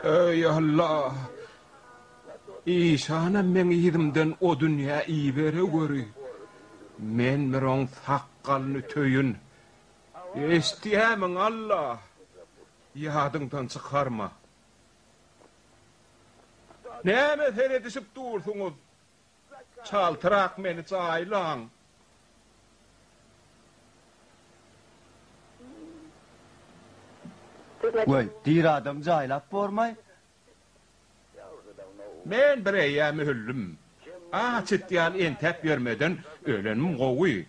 Eý, Alla! Işanam meň yzymdan o dünýä ibereweri. Men bir oň sakgalyny töýün. Eşidýämiň, Alla? Ýadyňdan çykarma. Näme seredişip dursuňyz? Çaltrak meni jaýlaň. Weý, diri adamy jaýlap bormaý? Men bir eýýäm öldüm. Aç it ýaly entäp ýörmeden ölenim gowy.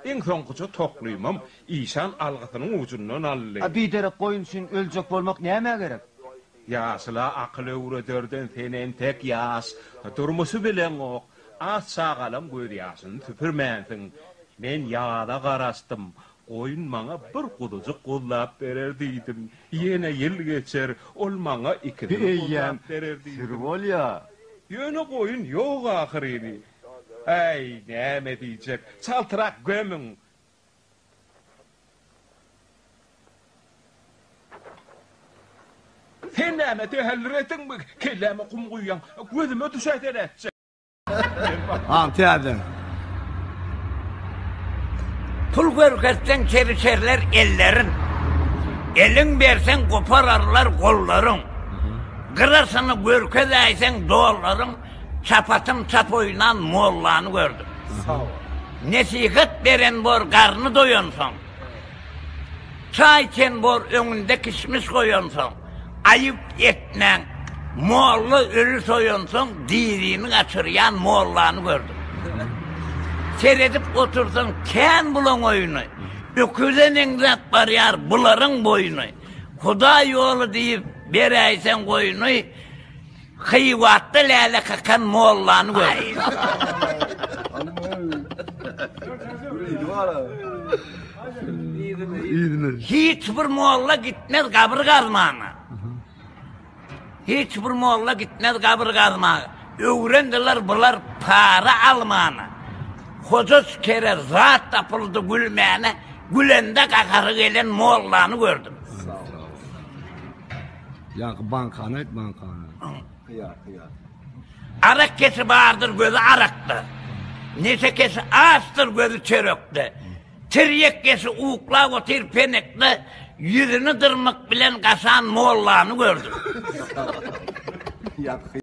Iň soňkuja toklymam işan algysynyň ujundan aldy. A biderek goýun üçin öljek bolmak nämä gerek? Ýaşula akyl öwrederden sen entek ýaş, durmuşy bileňok, aç çagalaň gözýaşyny süpürmänsiň. Men ýaza garaşdym, goýun maňa bir guzujyk guzlap berer diýdim. Ýene ýyl geçer, ol maňa Bi ikisini eýýäm guzlap berer sür diýdim. bolýa. Ýöne goýun ýok ahyryny. Äý, näme diýjek, çaltrak gömüň. Sen näme däliretdiňmi? Kelläme gum guýýaň. Gözüme düşäýse nätjek? Al täzeden. Pul görkezseň çebişerler ellerin, Eliň berseň gopararlar gollaryň. Gyrasyny görkezäýseň dollaryň, Çapatym çap oýnan mollany gördüm. Nesihat beren bor garny doýansoň, Çaý içen bor öňünde kişmiş goýansoň, Aýyp etmäň, molla öli soýansoň, Dirini gaçyrýan mollany gördüm. Seredip otursaň kän bulaň oýuny, Öküze meňzäp barýar bularyň boýuny. Hudaý ýoly diýip beräýseň goýuny, Hywatda läle kakan mollany gördüm. Hiç bir molla gitmez gabyr gazmana. Hiç bir molla gitmez gabyr gazmaga. Öwrendiler bular para almana. Hoja kere zat tapyldy gülmäne, gülende gahary gelen mollany gördüm. Ýaňky bankany aýt bankany. Hyýar hyýar. Arak kesi bardyr gözi arakda. Neşe kesi açdyr gözi çörekde. Tirýek kesi uklap otyr penekde, ýüzüni dyrmyk bilen gaşan mollany gördüm. Ýaňky.